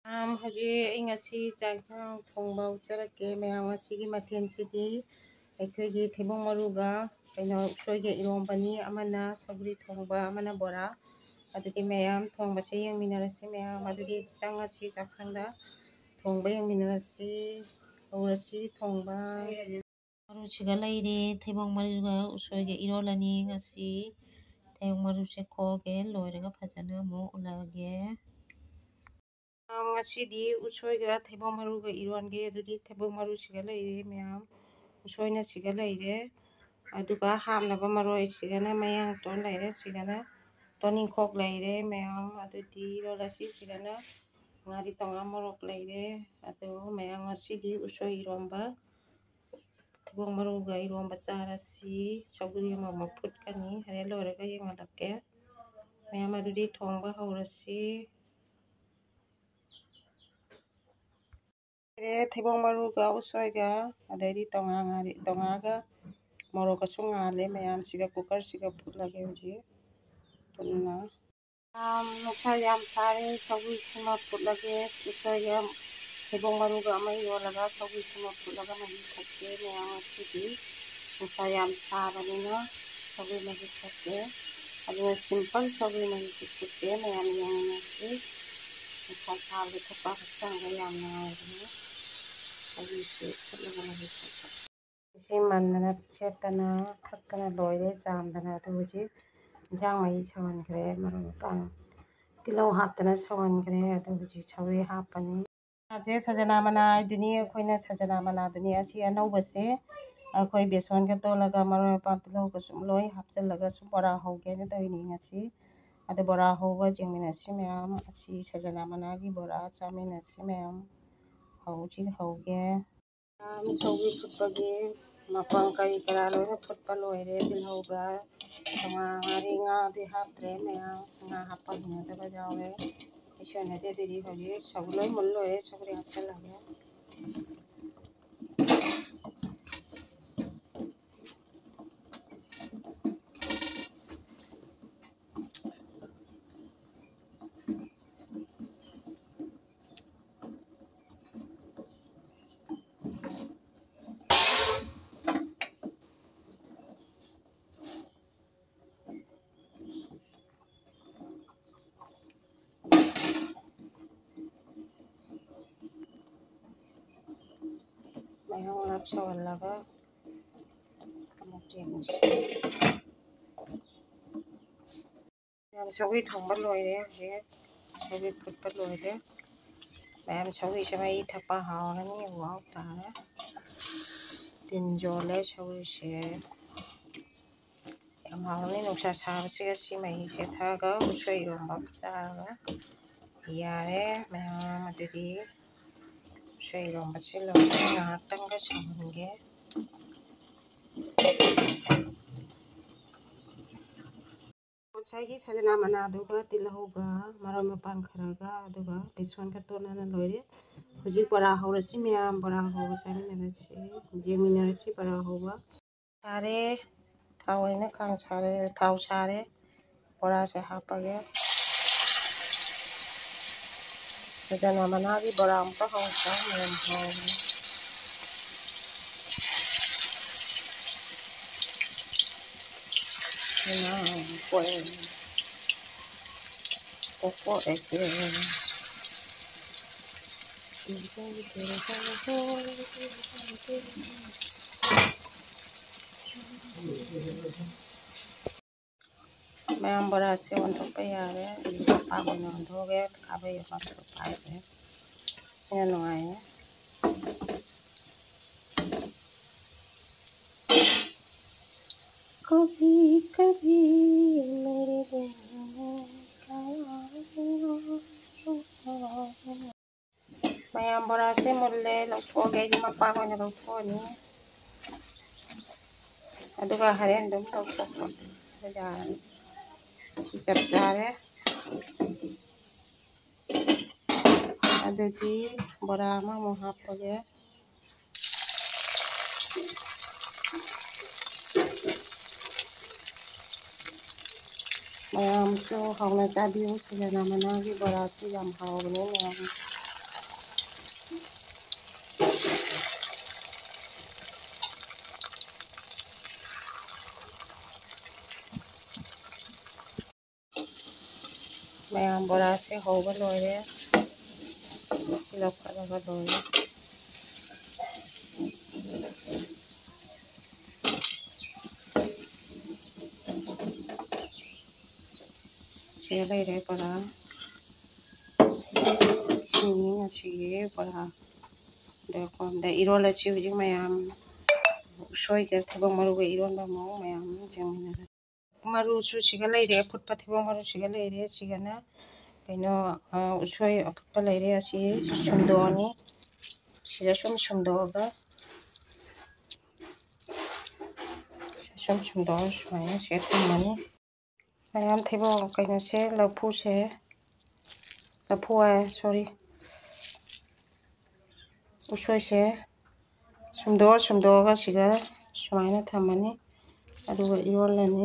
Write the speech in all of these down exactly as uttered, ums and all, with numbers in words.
ꯃꯌꯥꯝ, ꯍꯧꯖꯤꯛ ꯑꯩ ꯉꯁꯤ ꯆꯥꯛ ꯏꯟꯁꯥꯡ ꯊꯣꯡꯕ ꯎꯠꯆꯔꯛꯀꯦ꯫ ꯃꯌꯥꯝ, ꯉꯁꯤꯒꯤ ꯃꯊꯦꯜꯁꯤꯗꯤ ꯑꯩꯈꯣꯏꯒꯤ ꯊꯩꯕꯣꯡ ꯃꯔꯨꯒ ꯀꯩꯅꯣ ꯎꯁꯣꯏꯒ ꯏꯔꯣꯝꯕꯅꯤ꯫ ꯑꯃꯅ ꯁꯧꯒ꯭ꯔꯤ ꯊꯣꯡꯕ, ꯑꯃꯅ ꯕꯣꯔꯥ꯫ ꯑꯗꯨꯗꯤ ꯃꯌꯥꯝ, ꯊꯣꯡꯕꯁꯦ ꯌꯦꯡꯃꯤꯟꯅꯔꯁꯤ ꯃꯌꯥꯝ꯫ ꯑꯗꯨꯗꯤ ꯆꯪꯉꯁꯤ ꯆꯥꯛꯁꯪꯗ, ꯊꯣꯡꯕ ꯌꯦꯡꯃꯤꯟꯅꯔꯁꯤ꯫ ꯍꯧꯔꯁꯤ ꯊꯣꯡꯕ꯫ ꯃꯔꯨꯁꯤꯒ ꯂꯩꯔꯦ꯫ ꯊꯩꯕꯣꯡ ꯃꯔꯨꯒ ꯎꯁꯣꯏꯒ ꯏꯔꯣꯜꯂꯅꯤ ꯉꯁꯤ꯫ ꯊꯩꯕꯣꯡ ꯃꯔꯨꯁꯦ ꯈꯣꯛꯑꯒꯦ, ꯂꯣꯏꯔꯒ ꯐꯖꯅ ꯑꯃꯨꯛ ꯎꯠꯂꯛꯑꯒꯦ꯫ ꯃꯌꯥꯝ, ꯉꯁꯤꯗꯤ ꯎꯁꯣꯏꯒ ꯊꯩꯕꯣꯡ ꯃꯔꯨꯒ ꯏꯔꯣꯟꯒꯦ꯫ ꯑꯗꯨꯗꯤ ꯊꯩꯕꯣꯡ ꯃꯔꯨꯁꯤꯒ ꯂꯩꯔꯦ ꯃꯌꯥꯝ, ꯎꯁꯣꯏꯅ ꯁꯤꯒ ꯂꯩꯔꯦ꯫ ꯑꯗꯨꯒ ꯍꯥꯞꯅꯕ ꯃꯔꯣꯏꯁꯤꯒꯅ ꯃꯌꯥꯡꯇꯣꯟ ꯂꯩꯔꯦ, ꯁꯤꯒꯅ ꯇꯣꯅꯤꯡꯈꯣꯛ ꯂꯩꯔꯦ ꯃꯌꯥꯝ꯫ ꯑꯗꯨꯗꯤ ꯏꯔꯣꯜꯂꯁꯤ꯫ ꯁꯤꯒꯅ ꯉꯥꯔꯤ ꯇꯣꯉꯥ ꯃꯣꯔꯣꯛ ꯂꯩꯔꯦ꯫ ꯑꯗꯨ ꯃꯌꯥꯝ, ꯉꯁꯤꯗꯤ ꯎꯁꯣꯏ ꯏꯔꯣꯝꯕ, ꯊꯩꯕꯣꯡ ꯃꯔꯨꯒ ꯏꯔꯣꯝꯕ ꯆꯥꯔꯁꯤ꯫ ꯁꯧꯒ꯭ꯔꯤ ꯑꯃꯃꯨꯛ ꯐꯨꯠꯀꯅꯤ, ꯍꯣꯔꯦꯟ ꯂꯣꯏꯔꯒ ꯌꯦꯡꯍꯜꯂꯛꯀꯦ꯫ ꯃꯌꯥꯝ, ꯑꯗꯨꯗꯤ ꯊꯣꯡꯕ ꯍꯧꯔꯁꯤ꯫ ꯂꯩꯔꯦ, ꯊꯩꯕꯣꯡ ꯃꯔꯨꯒ ꯎꯁꯣꯏꯒ, ꯑꯗꯩꯗꯤ ꯇꯣꯉꯥ ꯉꯥꯔꯤ, ꯇꯣꯉꯥꯒ ꯃꯣꯔꯣꯛꯀꯁꯨ ꯉꯥꯜꯂꯦ꯫ ꯃꯌꯥꯝꯁꯤꯒ ꯀꯨꯀꯔꯁꯤꯒ ꯐꯨꯠꯂꯒꯦ ꯍꯧꯖꯤꯛ ꯄꯨꯟꯅ꯫ ꯃꯌꯥꯝ, ꯅꯨꯡꯁꯥ ꯌꯥꯝ ꯁꯥꯔꯦ, ꯁꯧꯒ꯭ꯔꯤꯁꯤꯃ ꯐꯨꯠꯂꯒꯦ꯫ ꯎꯁꯣꯏꯒ ꯊꯩꯕꯣꯡ ꯃꯔꯨꯒ ꯑꯃ ꯏꯔꯣꯜꯂꯒ ꯁꯧꯒ꯭ꯔꯤꯁꯤꯃ ꯐꯨꯠꯂꯒ ꯃꯍꯤ ꯊꯛꯀꯦ ꯃꯌꯥꯝ ꯉꯁꯤꯗꯤ꯫ ꯅꯨꯡꯁꯥ ꯌꯥꯝ ꯁꯥꯕꯅꯤꯅ ꯁꯧꯒ꯭ꯔꯤ ꯃꯍꯤ ꯊꯛꯀꯦ꯫ ꯑꯗꯨꯅ simple ꯁꯧꯒ꯭ꯔꯤ ꯃꯍꯤꯁꯤ ꯐꯨꯠꯀꯦ ꯃꯌꯥꯝ ꯌꯦꯡꯃꯤꯟꯅꯁꯤ꯫ ꯅꯨꯡꯁꯥ ꯁꯥꯕꯗ ꯊꯛꯄ ꯍꯛꯆꯥꯡꯗ ꯌꯥꯝ ꯅꯨꯡꯉꯥꯏꯕꯅꯤ꯫ ꯁꯧꯒ꯭ꯔꯤꯁꯤ ꯐꯨꯠꯂꯒ ꯃꯍꯤ ꯊꯛꯄ꯫ ꯁꯤ ꯃꯟꯗꯅ ꯁꯦꯠꯇꯅ ꯊꯛꯇꯅ ꯂꯣꯏꯔꯦ, ꯆꯥꯝꯗꯅ꯫ ꯑꯗꯨ ꯍꯧꯖꯤꯛ ꯏꯟꯁꯥꯡ ꯃꯍꯤ ꯁꯧꯍꯟꯈ꯭ꯔꯦ, ꯃꯔꯣꯏ ꯃꯄꯥꯡ ꯇꯤꯜꯍꯧ ꯍꯥꯞꯇꯅ ꯁꯧꯍꯟꯈ꯭ꯔꯦ꯫ ꯑꯗꯨ ꯍꯧꯖꯤꯛ ꯁꯧꯒ꯭ꯔꯤ ꯍꯥꯞꯄꯅꯤ꯫ ꯁꯦ ꯁꯖꯅꯥ ꯃꯅꯥ ꯍꯥꯏꯗꯨꯅꯤ, ꯑꯩꯈꯣꯏꯅ ꯁꯖꯅꯥ ꯃꯅꯥꯗꯨꯅꯤ꯫ ꯑꯁꯤ ꯑꯅꯧꯕꯁꯦ ꯑꯩꯈꯣꯏ ꯕꯦꯁꯣꯟꯒ ꯇꯣꯜꯂꯒ ꯃꯔꯣꯏ ꯃꯄꯥꯡ ꯇꯤꯜꯍꯧꯒ ꯁꯨꯝ ꯂꯣꯏ ꯍꯥꯞꯆꯤꯜꯂꯒ ꯁꯨꯝ ꯕꯣꯔꯥ ꯍꯧꯒꯦꯅ ꯇꯧꯔꯤꯅꯤ ꯉꯁꯤ꯫ ꯑꯗꯣ ꯕꯣꯔꯥ ꯍꯧꯕ ꯌꯦꯡꯃꯤꯟꯅꯁꯤ ꯃꯌꯥꯝ꯫ ꯑꯁꯤ ꯁꯖꯅꯥ ꯃꯅꯥꯒꯤ ꯕꯣꯔꯥ ꯆꯥꯃꯤꯟꯅꯁꯤ ꯃꯌꯥꯝ꯫ ꯍꯧꯖꯤꯛ ꯍꯧꯒꯦ꯫ ꯁꯧꯒ꯭ꯔꯤ ꯐꯨꯠꯄꯒꯤ ꯃꯄꯪ ꯀꯔꯤ ꯀꯔꯥ ꯂꯣꯏꯅ ꯐꯨꯠꯄ ꯂꯣꯏꯔꯦ꯫ ꯇꯤꯜꯍꯧꯒ ꯆꯉꯥꯡ, ꯉꯥꯔꯤ, ꯉꯥꯗꯤ ꯍꯥꯞꯇ꯭ꯔꯦ ꯃꯌꯥꯝ, ꯉꯥ ꯍꯥꯞꯄ ꯍꯩꯅꯗꯕ ꯌꯥꯎꯔꯦ꯫ ꯑꯩ ꯁꯣꯏꯅꯗꯦ꯫ ꯑꯗꯨꯗꯤ ꯍꯧꯖꯤꯛ ꯁꯧ-, ꯂꯣꯏ ꯃꯨꯜ ꯂꯣꯏꯔꯦ꯫ ꯁꯧꯒ꯭ꯔꯤ ꯍꯥꯞꯆꯤꯜꯂꯒꯦ꯫ ꯉꯥꯏꯍꯥꯛ ꯉꯥꯏꯍꯥꯛ ꯁꯧꯍꯜꯂꯒ ꯑꯃꯨꯛ ꯌꯦꯡꯉꯁꯤ꯫ ꯃꯌꯥꯝ, ꯁꯧꯒ꯭ꯔꯤ ꯊꯣꯡꯕ ꯂꯣꯏꯔꯦ꯫ ꯍꯧꯖꯤꯛ ꯁꯧꯒ꯭ꯔꯤ ꯐꯨꯠꯄ ꯂꯣꯏꯔꯦ꯫ ꯃꯌꯥꯝ, ꯁꯧꯒ꯭ꯔꯤꯁꯦ ꯃꯍꯤ ꯊꯛꯄ ꯍꯥꯎꯔꯅꯤ꯫ ꯋꯥꯎ ꯇꯥꯔꯦ꯫ ꯇꯤꯟ ꯌꯣꯠꯂꯦ ꯁꯧꯒ꯭ꯔꯤꯁꯦ꯫ ꯌꯥꯝ ꯍꯥꯎꯔꯅꯤ꯫ ꯅꯨꯡꯁꯥ ꯁꯥꯕꯁꯤꯒ ꯁꯤ ꯃꯍꯤꯁꯦ ꯊꯛꯑꯒ ꯎꯁꯣꯏ ꯏꯔꯣꯝꯕ ꯑꯃ ꯆꯥꯔꯒ ꯌꯥꯔꯦ꯫ ꯃꯌꯥꯝ, ꯑꯗꯨꯗꯤ ꯎꯁꯣꯏ ꯏꯔꯣꯝꯕꯁꯦ ꯂꯣꯏꯔꯦ꯫ ꯉꯥꯏꯍꯥꯛꯇꯪꯒ ꯁꯧꯍꯟꯒꯦ꯫ ꯉꯁꯥꯏꯒꯤ ꯁꯖꯅꯥ ꯃꯅꯥꯗꯨꯒ ꯇꯤꯜꯍꯧꯒ ꯃꯔꯣꯏ ꯃꯄꯥꯡ ꯈꯔꯒ, ꯑꯗꯨꯒ ꯕꯦꯁꯣꯟꯒ ꯇꯣꯠꯅꯅ ꯂꯣꯏꯔꯦ꯫ ꯍꯧꯖꯤꯛ ꯕꯣꯔꯥ ꯍꯧꯔꯁꯤ ꯃꯌꯥꯝ, ꯕꯣꯔꯥ ꯍꯧꯕ ꯆꯥꯃꯤꯟꯅꯔꯁꯤ, ꯌꯦꯡꯃꯤꯟꯅꯔꯁꯤ ꯕꯣꯔꯥ ꯍꯧꯕ꯫ ꯁꯥꯔꯦ꯫ ꯊꯥꯎ ꯑꯩꯅ ꯈꯥꯡ ꯁꯥꯔꯦ, ꯊꯥꯎ ꯁꯥꯔꯦ꯫ ꯕꯣꯔꯥꯁꯦ ꯍꯥꯞꯄꯒꯦ꯫ ꯁꯖꯅꯥ ꯃꯅꯥꯒꯤ ꯕꯣꯔꯥ ꯑꯃꯨꯛꯀ ꯍꯧꯁꯦ꯫ ꯌꯥꯝ ꯍꯥꯎꯕꯅꯦ꯫ ꯉꯥ ꯀꯣꯛꯑꯦ꯫ ꯀꯣꯛ ꯀꯣꯛꯑꯦ꯫ ꯃꯌꯥꯝ, ꯕꯣꯔꯥꯁꯦ ꯑꯣꯟꯊꯣꯛꯄ ꯌꯥꯔꯦ꯫ ꯑꯩ ꯃꯄꯥꯛ ꯑꯣꯏꯅ ꯑꯣꯟꯊꯣꯛꯑꯒꯦ꯫ ꯈꯥꯕꯩ ꯑꯃ ꯄꯥꯏꯔꯦ꯫ ꯁꯤꯅ ꯅꯨꯡꯉꯥꯏꯌꯦ꯫ ꯀꯚꯤ ꯀꯚꯤ ꯃꯦꯔꯦ ꯗꯤꯜ ꯃꯦ ꯈꯌꯥꯜ ꯃꯌꯥꯝ, ꯕꯣꯔꯥꯁꯦ ꯃꯨꯜꯂꯦ, ꯂꯧꯊꯣꯛꯑꯒꯦ꯫ ꯑꯩꯗꯤ ꯃꯄꯥꯛ ꯑꯣꯏꯅ ꯂꯧꯊꯣꯛꯑꯅꯤ, ꯑꯗꯨꯒ ꯍꯣꯔꯦꯟ ꯑꯗꯨꯝ ꯂꯧꯊꯣꯛꯄ ꯌꯥꯔꯅꯤ꯫ ꯁꯤ ꯆꯞ ꯆꯥꯔꯦ꯫ ꯑꯗꯨꯗꯤ ꯕꯣꯔꯥ ꯑꯃꯃꯨꯛ ꯍꯥꯞꯄꯒꯦ꯫ ꯃꯌꯥꯝꯁꯨ ꯍꯥꯎꯅ ꯆꯥꯕꯤꯌꯨ꯫ ꯁꯖꯅꯥ ꯃꯅꯥꯒꯤ ꯕꯣꯔꯥꯁꯤ ꯌꯥꯝ ꯍꯥꯎꯕꯅꯦ ꯃꯌꯥꯝ꯫ ꯃꯌꯥꯝ, ꯕꯣꯔꯥꯁꯦ ꯍꯧꯕ ꯂꯣꯏꯔꯦ꯫ ꯁꯤ ꯂꯧꯈꯠꯂꯒ ꯂꯣꯏꯔꯦ꯫ ꯁꯤꯒ ꯂꯩꯔꯦ ꯕꯣꯔꯥ꯫ ꯁꯤꯅꯤ ꯉꯁꯤꯒꯤ ꯕꯣꯔꯥ꯫ ꯑꯗ ꯀꯣꯟꯗ ꯏꯔꯣꯜꯂꯁꯤ ꯍꯧꯖꯤꯛ ꯃꯌꯥꯝ꯫ ꯎꯁꯣꯏꯒ ꯊꯩꯕꯣꯡ ꯃꯔꯨꯒ ꯏꯔꯣꯟꯕ ꯃꯑꯣꯡ ꯃꯌꯥꯝ ꯌꯦꯡꯃꯤꯟꯅꯔꯁꯤ꯫ ꯃꯔꯨꯁꯨ ꯁꯤꯒ ꯂꯩꯔꯦ, ꯑꯐꯨꯠꯄ ꯊꯩꯕꯣꯡ ꯃꯔꯨ ꯁꯤꯒ ꯂꯩꯔꯦ꯫ ꯁꯤꯒꯅ ꯀꯩꯅꯣ, ꯑ, ꯎꯁꯣꯏ ꯑꯐꯨꯠꯄ ꯂꯩꯔꯦ꯫ ꯑꯁꯤ ꯁꯨꯝꯗꯣꯛꯑꯅꯤ꯫ ꯁꯤꯒ ꯁꯨꯝ ꯁꯨꯝꯗꯣꯛꯑꯒ, ꯁꯨꯝ ꯁꯨꯝꯗꯣꯛꯑꯒ ꯁꯨꯃꯥꯏꯅ ꯁꯤꯒ ꯊꯝꯃꯅꯤ꯫ ꯃꯌꯥꯝ ꯊꯩꯕꯣꯡ ꯀꯩꯅꯣꯁꯦ, ꯂꯐꯨꯁꯦ, ꯂꯐꯨ ꯍꯥꯏ, ꯁꯣꯔꯤ, ꯎꯁꯣꯏꯁꯦ ꯁꯨꯝꯗꯣꯛꯑ ꯁꯨꯝꯗꯣꯛꯑꯒ ꯁꯤꯗ ꯁꯨꯃꯥꯏꯅ ꯊꯝꯃꯅꯤ꯫ ꯑꯗꯨꯒ ꯏꯔꯣꯜꯂꯅꯤ꯫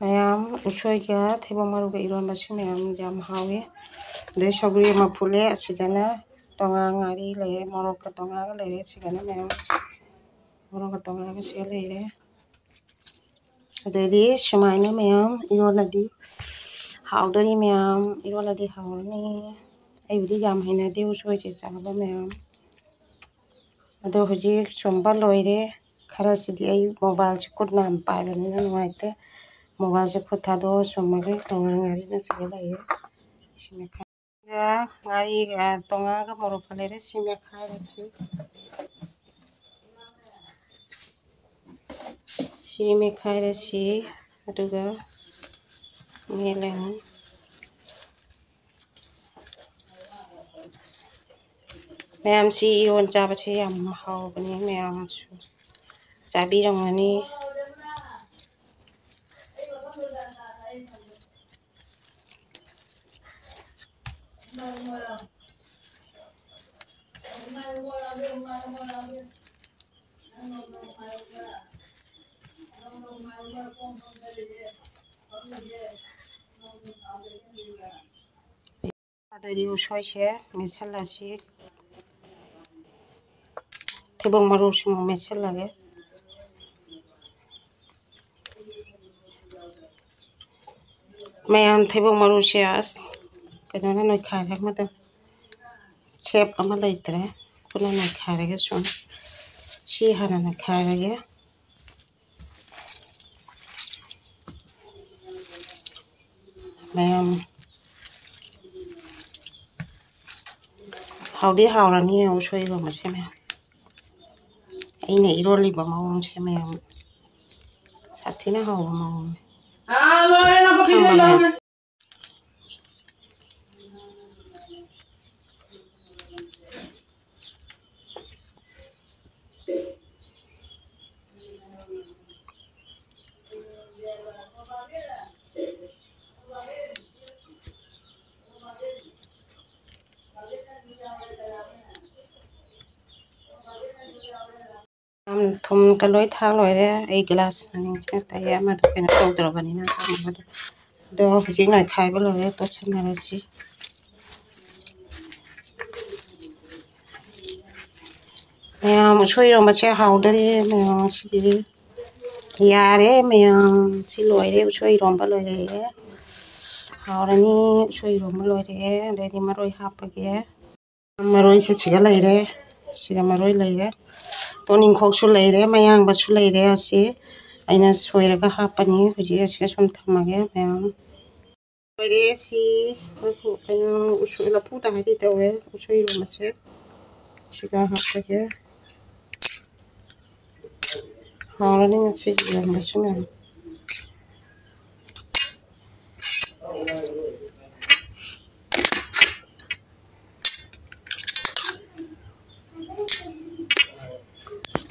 ꯃꯌꯥꯝ ꯎꯁꯣꯏꯒ ꯊꯩꯕꯣꯡ ꯃꯔꯨꯒ ꯏꯔꯣꯟꯕꯁꯨ ꯃꯌꯥꯝ ꯌꯥꯝ ꯍꯥꯎꯏ꯫ ꯑꯗꯩ ꯁꯧꯒ꯭ꯔꯤ ꯑꯃ ꯐꯨꯠꯂꯦ꯫ ꯑꯁꯤꯗꯅ ꯇꯣꯉꯥ ꯉꯥꯔꯤ ꯂꯩꯔꯦ, ꯃꯣꯔꯣꯛꯀ ꯇꯣꯉꯥꯒ ꯂꯩꯔꯦ꯫ ꯑꯁꯤꯗꯅ ꯃꯌꯥꯝ ꯃꯣꯔꯣꯛꯀ ꯇꯣꯉꯥꯒ ꯁꯤꯒ ꯂꯩꯔꯦ꯫ ꯑꯗꯩꯗꯤ ꯁꯨꯃꯥꯏꯅ ꯃꯌꯥꯝ ꯏꯔꯣꯜꯂꯗꯤ ꯍꯥꯎꯗꯣꯔꯤ ꯃꯌꯥꯝ, ꯏꯔꯣꯜꯂꯗꯤ ꯍꯥꯎꯔꯅꯤ꯫ ꯑꯩꯕꯨꯗꯤ ꯌꯥꯝ ꯍꯩꯅꯗꯦ ꯎꯁꯣꯏꯁꯦ ꯆꯥꯕ ꯃꯌꯥꯝ꯫ ꯑꯗꯣ ꯍꯧꯖꯤꯛ ꯁꯨꯝꯕ ꯂꯣꯏꯔꯦ꯫ ꯈꯔꯁꯤꯗꯤ ꯑꯩ ꯃꯣꯕꯥꯏꯜꯁꯦ ꯈꯨꯠ ꯅꯥꯝ ꯄꯥꯏꯕꯅꯤꯅ ꯅꯨꯡꯉꯥꯏꯇꯦ꯫ ꯃꯣꯕꯥꯏꯜꯁꯦ ꯈꯨꯠ ꯊꯥꯗꯣꯛꯑ ꯁꯨꯝꯃꯒ ꯇꯣꯉꯥꯟ ꯉꯥꯔꯤꯅ ꯁꯤꯒ ꯂꯩꯔꯦ꯫ ꯁꯤ ꯃꯦꯠꯈꯥꯏ-, ꯉꯥꯔꯤꯒ ꯇꯣꯉꯥꯟꯒ ꯃꯣꯔꯣꯛꯀ ꯂꯩꯔꯦ꯫ ꯁꯤ ꯃꯦꯠꯈꯥꯏꯔꯁꯤ꯫ ꯁꯤ ꯃꯦꯠꯈꯥꯏꯔꯁꯤ꯫ ꯑꯗꯨꯒ ꯃꯦꯠꯂꯅꯤ꯫ ꯃꯌꯥꯝꯁꯤ ꯏꯔꯣꯟ ꯆꯥꯕꯁꯦ ꯌꯥꯝ ꯍꯥꯎꯕꯅꯦ꯫ ꯃꯌꯥꯝꯁꯨ ꯆꯥꯕꯤꯔꯝꯒꯅꯤ꯫ ꯑꯗꯨꯗꯤ ꯎꯁꯣꯏꯁꯦ ꯃꯦꯠꯁꯜꯂꯁꯤ꯫ ꯊꯩꯕꯣꯡ ꯃꯔꯨꯁꯤꯃꯨꯛ ꯃꯦꯠꯁꯜꯂꯒꯦ꯫ ꯃꯌꯥꯝ ꯊꯩꯕꯣꯡ ꯃꯔꯨꯁꯦ ꯑꯁ ꯀꯩꯅꯣꯅ ꯅꯣꯏꯈꯥꯏꯔꯦ ꯑꯃꯗ꯫ ꯁꯦꯞ ꯑꯃ ꯂꯩꯇ꯭ꯔꯦ꯫ ꯈꯨꯠꯅ ꯅꯩꯈꯥꯏꯔꯒꯦ ꯁꯨꯝ꯫ ꯁꯤ ꯍꯥꯟꯅ ꯅꯩꯈꯥꯏꯔꯒꯦ꯫ ꯃꯌꯥꯝ ꯍꯥꯎꯗꯤ ꯍꯥꯎꯔꯅꯤ ꯎꯁꯣꯏ ꯏꯔꯣꯝꯕꯁꯦ ꯃꯌꯥꯝ꯫ ꯑꯩꯅ ꯏꯔꯣꯜꯂꯤꯕ ꯃꯑꯣꯡꯁꯦ ꯃꯌꯥꯝ ꯁꯥꯊꯤꯅ ꯍꯥꯎꯕ ꯃꯑꯣꯡꯅꯤ꯫ ꯑꯥ, ꯂꯣꯏꯔꯦ, ꯅꯪ ꯀꯣꯐꯤ ꯊꯝꯃꯒꯦ꯫ ꯂꯩ, ꯂꯣꯏꯔꯦ꯫ ꯌꯥꯝ ꯊꯨꯝꯒ ꯂꯣꯏ ꯊꯥꯛ ꯂꯣꯏꯔꯦ꯫ ꯑꯩ ꯒꯤꯂꯥꯁ ꯑꯅꯤꯁꯦ ꯇꯩꯌꯦ, ꯑꯃꯗꯣ ꯀꯩꯅꯣ ꯇꯧꯗ꯭ꯔꯕꯅꯤꯅ ꯑꯇꯣꯞꯄꯗꯣ꯫ ꯑꯗꯣ ꯍꯧꯖꯤꯛ ꯅꯩꯈꯥꯏꯕ ꯂꯣꯏꯔꯦ, ꯇꯣꯠꯁꯟꯅꯔꯁꯤ꯫ ꯃꯌꯥꯝ ꯎꯁꯣꯏ ꯏꯔꯣꯝꯕꯁꯦ ꯍꯥꯎꯗꯣꯔꯤ ꯃꯌꯥꯝ ꯉꯁꯤꯗꯤ꯫ ꯌꯥꯔꯦ ꯃꯌꯥꯝ, ꯁꯤ ꯂꯣꯏꯔꯦ, ꯎꯁꯣꯏ ꯏꯔꯣꯝꯕ ꯂꯣꯏꯔꯦ꯫ ꯍꯥꯎꯔꯅꯤ, ꯎꯁꯣꯏ ꯏꯔꯣꯝꯕ ꯂꯣꯏꯔꯦ꯫ ꯑꯗꯩꯗꯤ ꯃꯔꯣꯏ ꯍꯥꯞꯄꯒꯦ꯫ ꯃꯔꯣꯏꯁꯦ ꯁꯤꯒ ꯂꯩꯔꯦ, ꯁꯤꯒ ꯃꯔꯣꯏ ꯂꯩꯔꯦ, ꯇꯣꯅꯤꯡꯈꯣꯛꯁꯨ ꯂꯩꯔꯦ, ꯃꯌꯥꯡꯕꯁꯨ ꯂꯩꯔꯦ꯫ ꯑꯁꯤ ꯑꯩꯅ ꯁꯣꯏꯔꯒ ꯍꯥꯞꯄꯅꯤ꯫ ꯍꯧꯖꯤꯛ ꯑꯁꯤꯒ ꯁꯨꯝ ꯊꯝꯃꯒꯦ ꯃꯌꯥꯝ꯫ ꯂꯣꯏꯔꯦ ꯁꯤ꯫ ꯑꯩꯈꯣꯏ ꯀꯩꯅꯣ, ꯎꯁꯣꯏ ꯂꯐꯨ ꯇꯥꯒꯗꯤ ꯇꯧꯋꯦ꯫ ꯎꯁꯣꯏ ꯏꯔꯣꯝꯕꯁꯦ ꯁꯤꯒ ꯍꯥꯞꯄꯒꯦ꯫ ꯍꯥꯎꯔꯅꯤ ꯉꯁꯤꯒꯤ ꯏꯔꯣꯝꯕꯁꯨ ꯃꯌꯥꯝ꯫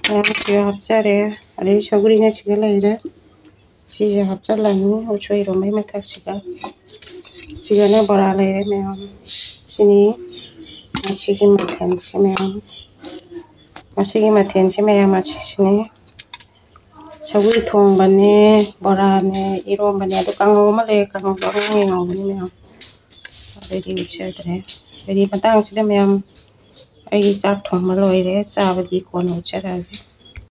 ꯃꯌꯥꯝ ꯁꯤꯒ ꯍꯥꯞꯆꯔꯦ꯫ ꯑꯗꯩ ꯁꯧꯒ꯭ꯔꯤꯅ ꯁꯤꯒ ꯂꯩꯔꯦ꯫ ꯁꯤꯁꯦ ꯍꯥꯞꯆꯤꯜꯂꯅꯤ ꯎꯁꯣꯏ ꯏꯔꯣꯝꯕꯩ ꯃꯊꯛꯁꯤꯗ꯫ ꯁꯤꯒꯅ ꯕꯣꯔꯥ ꯂꯩꯔꯦ ꯃꯌꯥꯝ꯫ ꯁꯤꯅꯤ ꯉꯁꯤꯒꯤ ꯃꯊꯦꯜꯁꯦ ꯃꯌꯥꯝ꯫ ꯉꯁꯤꯒꯤ ꯃꯊꯦꯜꯁꯦ ꯃꯌꯥꯝ ꯑꯁꯤꯁꯤꯅꯤ꯫ ꯁꯧꯒ꯭ꯔꯤ ꯊꯣꯡꯕꯅꯦ, ꯕꯣꯔꯥꯅꯦ, ꯏꯔꯣꯝꯕꯅꯦ, ꯑꯗꯨ ꯀꯥꯡꯍꯧ ꯑꯃ ꯂꯩꯔꯦ꯫ ꯀꯥꯡꯍꯧꯗꯣ ꯑꯉꯥꯡꯒꯤ ꯉꯧꯕꯅꯤ ꯃꯌꯥꯝ꯫ ꯑꯗꯩꯗꯤ ꯎꯠꯆꯗ꯭ꯔꯦ꯫ ꯑꯗꯩꯗꯤ ꯃꯇꯥꯡꯁꯤꯗ ꯃꯌꯥꯝ ꯑꯩꯒꯤ ꯆꯥꯛ ꯊꯣꯡꯕ ꯂꯣꯏꯔꯦ꯫ ꯆꯥꯕꯗꯤ ꯀꯣꯟꯅ ꯎꯠꯆꯔꯛꯑꯒꯦ꯫